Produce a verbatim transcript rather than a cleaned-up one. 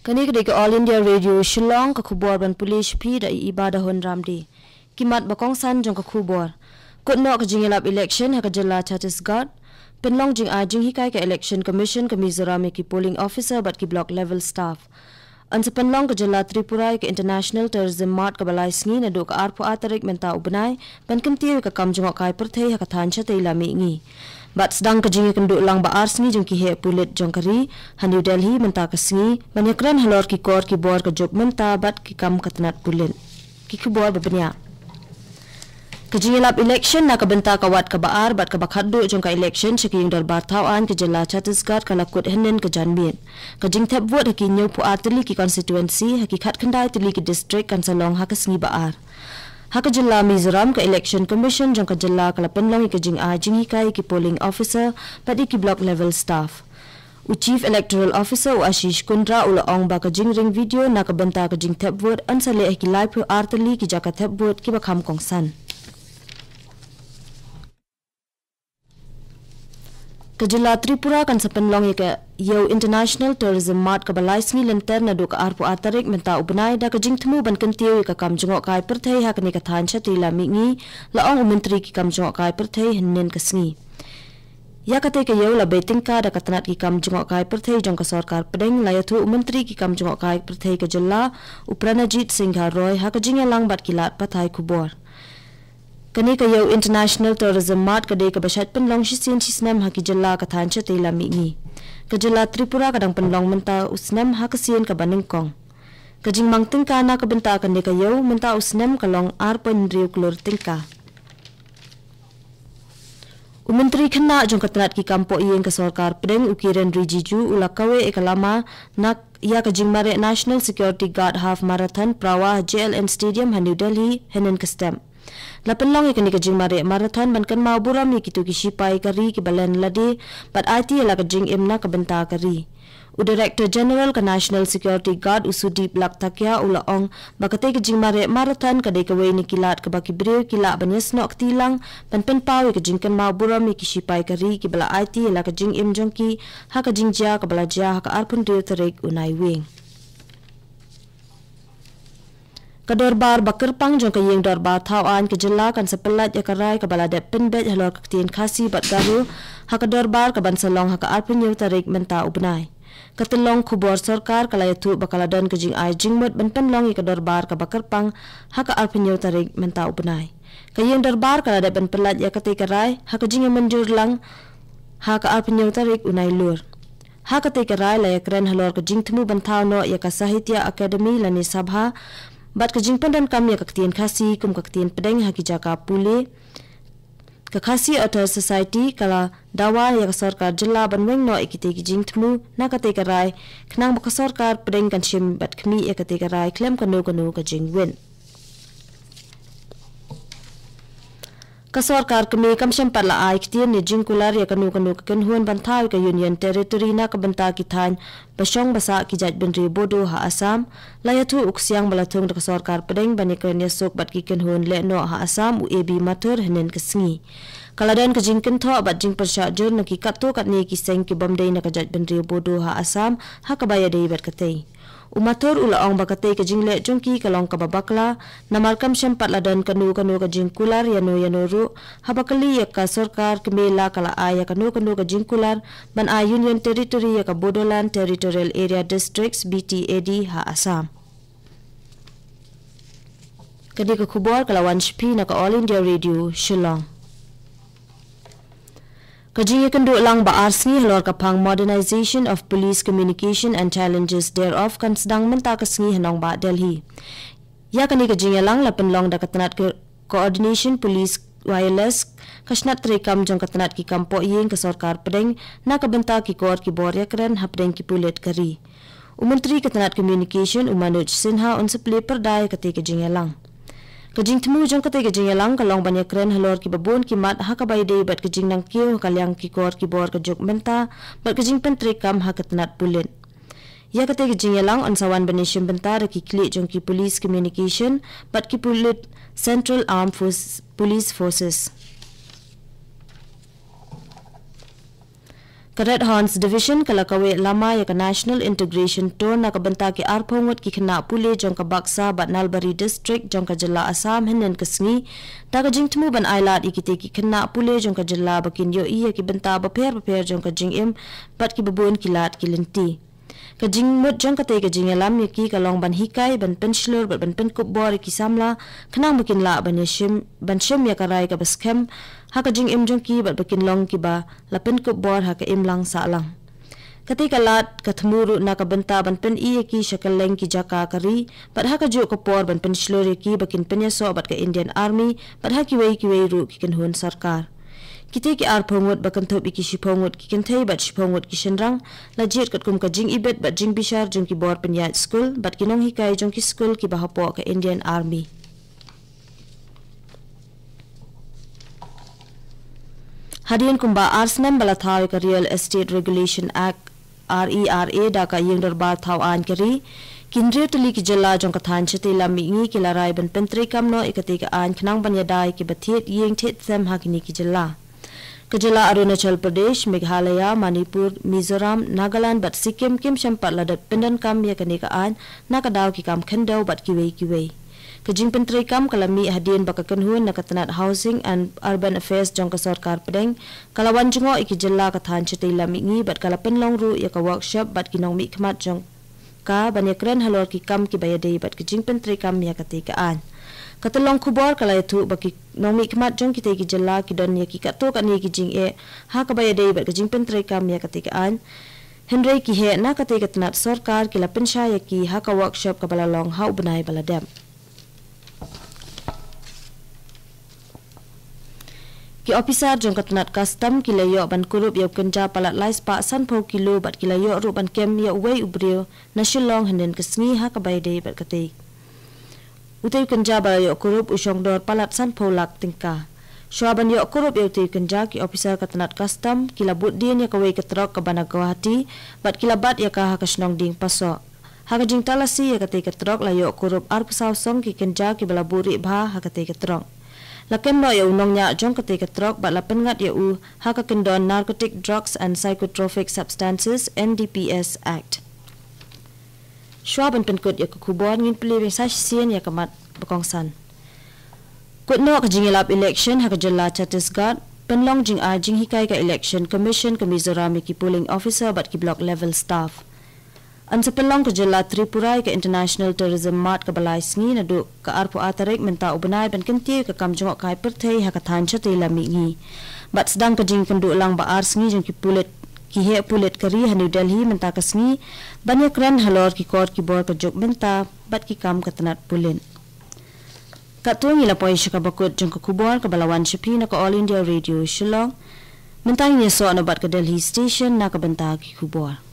Kane ka dei ka All India Radio Shillong, ka khubor ban pule sha phi da i Iba da Hun Ramdi. Ki mat ba kongsan jong ka khubor. Kut noh ka jingïalap election ha ka jylla Chhattisgarh. Pynlong jingai jinghikai ka Election Commission ka Mizoram ïa ki polling officer bad ki block level staff. Yn sa pynlong ka jylla Tripura ïa ka International Tourism Mart kaba lai sngi naduh ka arphew ar tarik mynta u bnai, ban kyntiew ïa ka kam jngohkai pyrthei ha ka thaiñ shatei lam mihngi. Bad sdang ka jingïakynduh lang ba ar sngi jong ki heh pulit jong ka ri ha New Delhi mynta ka sngi, ban ïakren halor ki kor ki bor ka juk mynta bad ki kam ka tnat pulit. Ki khubor ba bniah. Ka jingïalap election na ka bynta ka wat kaba ar bad kaba khatduh jong ka election sha ka ïing dorbar thaw aiñ ka jylla Chhattisgarh ka la kut hynnin ka janmiet. Ka jingthep vote ha ki hynñiewphew ar tylli ki constituency, ha ki khatkhyndai tylli ki district, kan sa long ha ka sngi ba ar. Ha ka jylla Mizoram, ka Election Commission jong ka jylla ka la pynlong ïa ka jingai jinghikai ïa ki polling officer bad ïa ki block level staff. U Chief Electoral Officer u Ashish Kundra u la ong ba ka jingring video na ka bynta ka jingthep vote yn sa leh ha ki laiphew ar tylli ki jaka thep vote kiba kham kongsan. Ka jylla Tripura kan sa pynlong ïa ka Ïew International Tourism Mart kaba lai sngi lynter naduh ka arphew ar tarik mynta u bnai, da ka jingthmu ban kyntiew ïa ka kam jngohkai pyrthei ha kane ka thaiñ shatei lam mihngi, la ong u Myntri ki kam jngohkai pyrthei hynnin ka sngi. Ïa katei ka ïew la bei tyngka da ka tnat ki kam jngohkai pyrthei jong ka sorkar pdeng, la ïathuh u Myntri ki kam jngohkai pyrthei ka jylla, u Pranajit Singha Roy, ha ka jingïalang bad ki lad pathai khubor. Kane ka Ïew International Tourism Mart ka dei kaba shait pynlong shisien shisnem ha ki jylla ka thaiñ shatei lam mihngi. Ka jylla Tripura ka dang pynlong mynta u snem ha ka sien kaba nyngkong. Ka jingmang tyngka na ka bynta kane ka ïew mynta u snem ka long ar point hynriew klur tyngka. U Myntri Khynnah jong ka tnat ki kam pohïing ka sorkar pdeng, u Kiren Rijiju, u la kaweh ïa ka lama na ïa ka jingmareh National Security Guard Half Marathon Prawa ha J L N Stadium ha New Delhi hynnin ka step. La pynlong ïa kane ka jingmareh marathon ban kynmaw burom ïa kito ki shipai ka ri kiba len lade bad aiti ïa la ka jingim na ka bynta ka ri. U Director General ka National Security Guard, u Sudeep Lakhtakia, u la ong ba katei ka jingmareh marathon ka dei kawei na ki lad kaba ki briew ki lah ban ïasnoh kti lang ban pynpaw ïa ka jingkynmaw burom ïa ki shipai ka ri kiba la aiti ïa la ka jingim jong ki ha ka jingjia kaba la jia ha ka arphew hynriew tarik u Naiwieng. Ka dorbar ba kyrpang jong ka ïing dorbar thaw aiñ ka jylla kan sa pyllait ïa ka rai kaba la dep pynbeit halor ka ktien Khasi bad Garo ha ka dorbar kaban sa long ha ka arphew hynñiew tarik mynta u bnai. Ka tyllong khubor sorkar ka la ïathuh ba ka la don ka jingai jingmut ban pynlong ïa ka dorbar kaba kyrpang ha ka arphew hynñiew tarik mynta u bnai. Ka ïing dorbar ka la dep ban pyllait ïa katei ka rai ha ka jingïamynjur lang ha ka arphew hynñiew tarik u Nailur. Ha katei ka rai la ïakren halor ka jingthmu ban thaw noh ïa ka Sahitya Academy lane Sabha bad ka jingpyndonkam ïa ka ktien Khasi kum ka ktien pdeng ha ki jaka pule. Ka Khasi Authors Society ka la dawa ïa ka sorkar jylla ban weng noh ïa kitei ki jingthmu na katei ka rai, khnang ba ka sorkar pdeng kan shim bad khmih ïa katei ka rai khlem kano kano ka jingwit. Ka sorkar kmie kam shym pat la ai ktien ne jingkular ïa kano kano ka kynhun ban thaw ïa ka Union Territory na ka bynta ki thaiñ ba shong ba sah ki jaitbynriew Bodo ha Assam. La ïathuh u ksiang ba la thung da ka sorkar pdeng ban ïakren ïasuk bad ki kynhun lehnoh ha Assam, u A B Mathur, hynnin ka sngi. Ka la don ka jingkynthoh bad jingpyrshah jur na ki katto katne ki seng ki bym dei na ka jaitbynriew Bodo ha Assam ha kaba ïadei bad katei. U Mathur u la ong ba katei ka jingleh jong ki ka long kaba bakla, namar kam shym pat la don kano kano ka jingkular ïano ïano ruh, haba kylli ïa ka sorkar kmie la ka la ai ïa kano kano ka jingkular ban ai Union Territory ïa ka Bodoland Territorial Area Districts, B T A D, ha Assam. Kane ka khubor ka la wan sha phi na ka All India Radio Shillong. Ka jingïakynduh lang ba ar sngi halor ka phang Modernization of Police Communication and Challenges Thereof kan sdang mynta ka sngi ha nongbah Delhi. Ïa kane ka jingïalang la pynlong da ka tnat ka Coordination Police Wireless, ka shnat treikam jong ka tnat ki kam pohïing ka sorkar pdeng na ka bynta ki kor ki bor ïakren hapdeng ki pulit ka ri. U Myntri ka tnat Communication, u Manoj Sinha, un sa plie pyrda ïa katei ka jingïalang. Ka jingthmu jong katei ka jingïalang ka long ban ïakren halor kiba bun ki mat ha kaba ïadei bad ka jingnang kiew ha ka liang ki kor ki bor ka juk mynta bad ka jingpyntreikam ha ka tnat pulit. Ïa katei ka jingïalang yn sa wan ban ïashim bynta da ki khlieh jong ki Police Communication bad ki pulit Central Armed Force, Police Forces. Ka Red Horns Division ka la kaweh lama ïa ka National Integration Tour na ka bynta ki arphew ngut ki khynnah pule jong ka Baksa bad Nalbari District jong ka jylla Assam hynnin ka sngi, da ka jingthmu ban ailad ïa kitei ki khynnah pule jong ka jylla ba kin ïohi ïa ki bynta bapher bapher jong ka jingim bad kiba bun ki lad ki lynti. Ka jingmut jong katei ka jingïalam ïa ki ka long ban hikai, ban pynshlur bad ban pynkup bor ïa ki samla, khnang ba kin lah ban ïa shim, ban shim ïa ka rai kaba skhem ha ka jingim jong ki bad ba kin long kiba la pynkup bor ha ka imlang sahlang. Katei ka lad ka thmu ruh na ka bynta ban pyni ïa ki sha kylleng ki jaka ka ri bad ha kajuh ka por ban pynshlur ïa ki ba kin pynïasoh bad ka Indian Army bad ha kiwei kiwei ruh ki kynhun sorkar. Kitei ki arphew ngut ba kynthup ïa ki shiphew ngut ki kynthei bad shiphew ngut ki shynrang la jied katkum ka jingibit bad jingbishar jong ki bor pynïaid skul bad ki nonghikai jong ki skul kiba hapoh ka Indian Army. Hadien kumba ar snem ba la thaw ïa ka Real Estate Regulation Act, R E R A, da ka Ïing Dorbar Thaw Aiñ ka ri, ki hynriew tylli ki jylla jong ka thaiñ shatei lam mihngi ki la rai ban pyntreikam noh ïa katei ka aiñ khnang ban ïada ïa kiba thied ïing thied sem ha kine ki jylla. Ka jylla Arunachal Pradesh, Meghalaya, Manipur, Mizoram, Nagaland bad Sikkim kim shym pat la dep pyndonkam ïa kane ka aiñ na ka daw ki kam khyndew bad kiwei kiwei. Ka jingpyntreikam ka la mih hadien ba ka kynhun na ka tnat Housing and Urban Affairs jong ka sorkar pdeng ka la wan jngoh ïa ki jylla ka thaiñ shatei lam mihngi bad ka la pynlong ruh ïa ka workshop bad ki nongmihkhmat jong ka ban ïakren halor ki kam kiba ïadei bad ka jingpyntreikam ïa katei ka aiñ. Ka tyllong khubor ka la ïathuh ba ki nongmihkhmat jong kitei ki jylla ki don ïa ki katto katne ki jingeh ha kaba ïadei bad ka jingpyntreikam ïa katei ka aiñ. Hynrei ki heh na katei ka tnat sorkar ki la pynshai ïa ki ha ka workshop kaba la long ha u bnai ba la dep. Ki ophisar jong ka tnat Custom ki la ïoh ban kurup ïa u kynja palat lai spah sanphew kilo bad ki la ïoh ruh ban kem ïa uwei u briew na Shillong hynnin ka sngi ha kaba ïadei bad katei. Utei u kynja ba la ïoh kurup u shong dor palat sanphew lak tyngka. Shuwa ban ïoh kurup ïa utei u kynja, ki ophisar ka tnat Custom ki la bud dien ïa kawei ka trok kaba na Guwahati bad ki la bat ïa ka ha ka shnong Diengpasoh. Ha ka jingtalasi ïa katei ka trok la ïoh kurup arphew saw song ki kynja kiba la buhrieh bha ha katei ka trok. La kem noh ïa u nongñiah jong katei ka trok bad la pynngat ïa u ha ka kyndon Narcotic Drugs and Psychotropic Substances, N D P S Act. Shuwa ban pynkut ïa ka khubor, ngin plie biang sa shisien ïa ka mat ba kongsan. Kut noh ka jingïalap election ha ka jylla Chhattisgarh, pynlong jingai jinghikai ka Election Commission ka Mizoram ïa ki polling officer bad ki block level staff. Yn sa pynlong ka jylla Tripura ïa ka International Tourism Mart kaba lai sngi naduh ka arphew ar tarik mynta u bnai ban kyntiew ïa ka kam jngohkai pyrthei ha ka thaiñ shatei lam mihngi. Bad sdang ka jingkynduh lang ba ar sngi jong ki pulit, ki heh pulit ka ri ha New Delhi mynta ka sngi ban ïakren halor ki kor ki bor ka juk mynta bad ki kam ka tnat pulit. Katto ngi la poi sha kaba kut jong ka khubor kaba la wan sha phi na ka All India Radio Shillong. Mynta ngin ïasoh na bad ka Delhi Station na ka bynta ki khubor.